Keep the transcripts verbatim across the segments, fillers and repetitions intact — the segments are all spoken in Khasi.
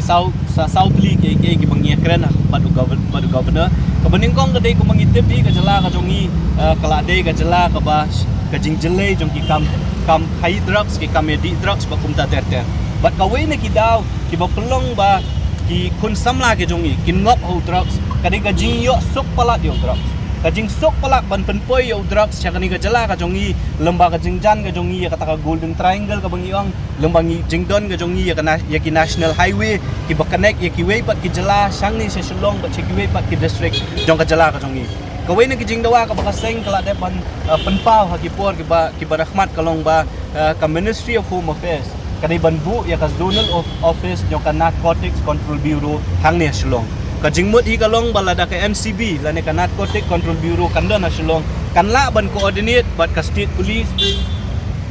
Saw, sa saw tylli ki, ki, ki ba ngi ïakren ha bad u gov-, bad u governor. Kaba nyngkong ka dei kumba ngi tip hi ka jylla ka jong ngi, eh, ka la dei ka jylla kaba ka jingjyllei jong ki kam, kam khaïi drugs, ki kam ïadih drugs bad kumta ter ter. Bad kawei na ki daw kiba pynlong ba ki khun samla ki jong ngi kin ngop ha u drugs ka dei ka jingïoh suk palat ïa u drugs. Ka jingsuk palat ban pynpoi ïa u drugs sha kane ka jylla ka jong ngi, lem bad ka jingjan ka jong ngi ïa kata ka Golden Triangle kaba ngi ong, lem bad ngi jingdon ka jong ngi ïa ka na-, ïa ki national highway kiba connect ïa kiwei pat ki jylla shangne sha Shillong bad sha kiwei pat ki district jong ka jylla ka jong ngi. Kawei na ki jingdawa kaba ka seng ka la dep ban, eh, pynpaw ha ki por kiba, kiba da khmat ka long ba, eh, ka Ministry of Home Affairs ka dei ban buh ïa ka zonal of-, office jong ka Narcotics Control Bureau hangne ha Shillong. Ka jingmut hi ka long ba lada ka N C B lane ka Narcotic Control Bureau kan don ha Shillong, kan lah ban coordinate bad ka State Police,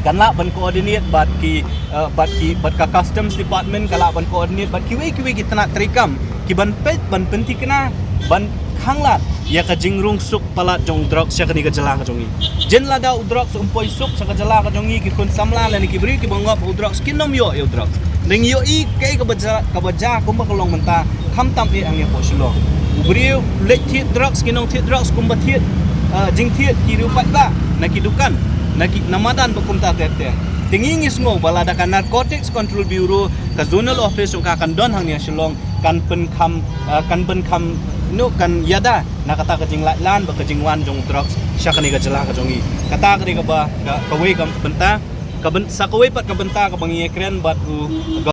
kan lah ban coordinate bad ki, eh, bad ki, bad ka Customs Department, kan lah ban coordinate bad kiwei kiwei ki tnat treikam ki ban peit, ban pynthikna, ban khanglad ïa ka jingrung suk palat jong u drugs sha kane ka jylla ka jong ngi. Jin lada u drugs um poi suk sha ka jylla ka jong ngi, ki khun samla lane ki briew kiba ngop u drugs kin ym ïoh ïa u drugs. Ngi ïohi kaei kaba jia, kaba jia kumba ka long mynta, khamtam eh hangne hapoh Shillong. U briew leit thied drugs, ki nongthied drugs kumba thied, eh, jingthied ki riew paidbah na ki dukan, na ki, na madan bad kumta ter ter. Te ngi ngi sngew ba lada ka Narcotics Control Bureau, ka zonal office jong ka kan don hangne ha Shillong, kan pynkham, eh, kan pynkham, no, kan ïada na kata ka jinglait lan bad ka jingwan jong drugs sha kane ka jylla ka jong ngi. Kata ka dei kaba, ka, kawei ka bynta, ka byn-, sa kawei pat ka bynta kaba ngi ïakren bad u